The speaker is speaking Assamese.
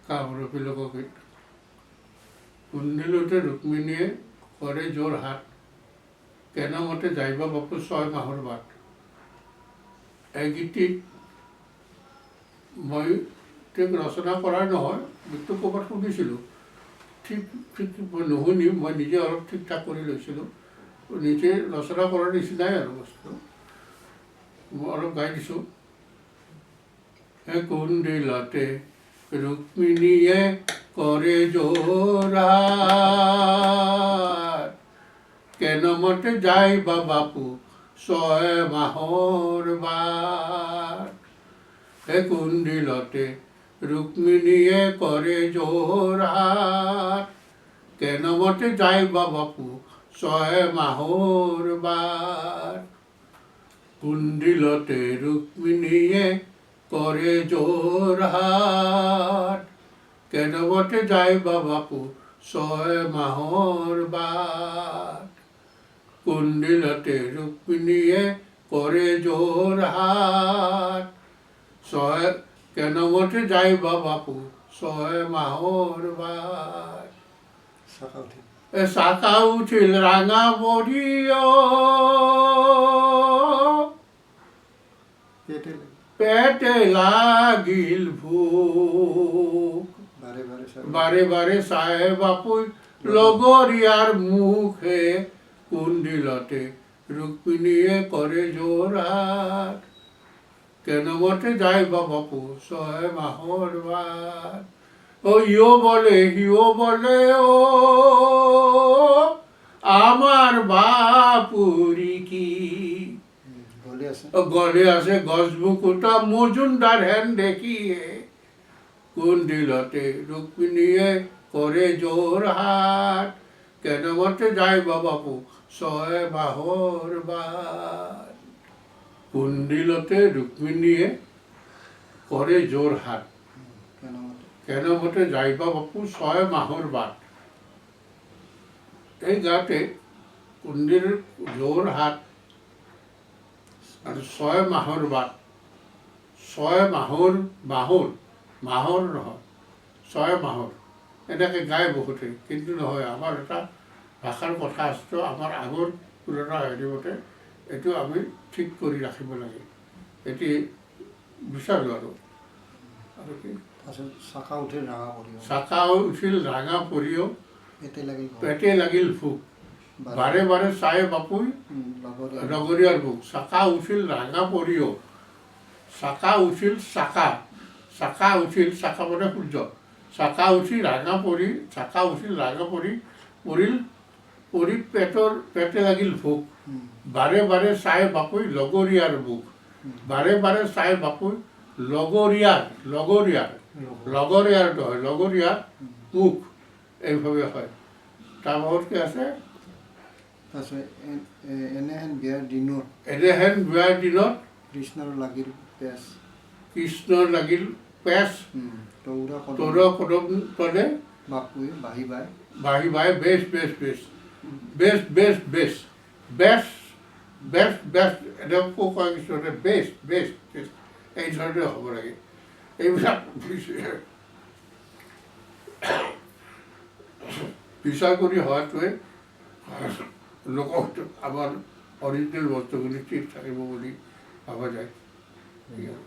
কামৰূপী লোকগীত। কুণ্ডিলতে ৰুক্মিণীয়ে কৰে যোৰ হাত, কেনমতে যাইবা বাপু 6 মাহৰ বাট। এই গীতটিত মই ঠিক ৰচনা কৰা নহয়, গীতটো ক'ৰবাত শুনিছিলোঁ, ঠিক ঠিক মই নুশুনি মই নিজে অলপ ঠিক ঠাক কৰি লৈছিলোঁ, নিজে ৰচনা কৰাৰ নিচিনাই আৰু বস্তুটো মই অলপ গাই দিছোঁ। কুণ্ডিলতে ৰুক্মিণীয়ে কৰে যোৰহাট, কেনমতে যাইবা বাপু 6 মাহৰ বাট। হে কুণ্ডিলতে ৰুক্মিণীয়ে কৰে যোৰহাট, কেনমতে যাইবা বাপু 6 মাহৰ বাট। কুণ্ডিলতে ৰুক্মিণীয়ে কৰে যোৰহাট, কেনমতে যাইবা বাপু 6 মাহৰ বাট। কুণ্ডিলতে ৰুক্মিণীয়ে কৰে যোৰহাট, কেনমতে যাইবা বাপু 6 মাহৰ বাট। চাকা উঠিল ৰাঙা বৰিয়, পেটে লাগিল ভোক, বাৰে বাৰে চাই বাপুই লগৰীয়াৰ মুখে, কুণ্ডিলতে ৰুক্মিণীয়ে কৰে যোৰহাট, কেনমতে যাইবা বাপু 6 মাহৰ বাট। ও ইও বলে হিও বলে ও আমাৰ বাপুৰি কি, গলে আছে গছ বুকুটা মজুমদাৰ হেন দেখিয়ে, কুণ্ডিলতে ৰুক্মিণীয়ে কৰে যোৰহাট, কেনমতে যাইবা বাপু 6 মাহৰ বাট। কুণ্ডিলতে ৰুক্মিণীয়ে কৰে যোৰহাট, কেনমতে যাইবা বাপু 6 মাহৰ বাট। এই গাতে কুণ্ডিল যোৰহাট আৰু 6 মাহৰ বাট, 6 মাহৰ মাহৰ মাহৰ নহয় 6 মাহৰ, এনেকৈ গায় বহুতে, কিন্তু নহয়। আমাৰ এটা ভাষাৰ কথা আছে, আমাৰ আগৰ পুৰণা হেৰিমতে এইটো আমি ঠিক কৰি ৰাখিব লাগে, এটি বিচাৰোঁ। আৰু আৰু কি, চাকা উঠিল ৰাঙা পৰিও, চাকা উঠিল ৰাঙা পৰিও, পেটে লাগিল ভোক, বাৰে বাৰে চাই বাপুই লগৰীয়াৰ মুখ। চাকা উঠিল ৰাঙা পৰিও, চাকা উঠিল চাকা, চাকা উঠিল চাকা মানে সূৰ্য, চাকা উঠি ৰাঙা পৰি, চাকা উঠিল ৰাঙা পৰি পৰিল পৰি পেটৰ পেটে লাগিল ভোক, বাৰে বাৰে চাই বাপুই লগৰীয়াৰ মুখ, বাৰে বাৰে চাই বাপুই লগৰীয়াৰ লগৰীয়াৰ লগৰীয়াৰটো হয় লগৰীয়াৰ মুখ, এইভাবে হয়। তাৰ বহুত কি আছে, এনেহেন বিয়াৰ দিনত, এনেহেন বিয়াৰ দিনত কৃষ্ণৰ লাগিল পেচ, কৃষ্ণৰ লাগিল পেচ, তৌৰা কদম তলে বাপুৱে বাঢ়ি বাই, বাঢ়ি বাই বেছ বেছ বেছ বেছ বেছ বেছ বেছ বেছ বেছ, এনেকৈ কয় কিছুমানে বেছ বেছ বেছ, এই ধৰণে হ'ব লাগে। এইবিলাক বিচাৰ কৰি হোৱাটোৱে লোকক আমাৰ অৰিজিনেল বস্তুখিনি ঠিক থাকিব বুলি ভাবা যায়।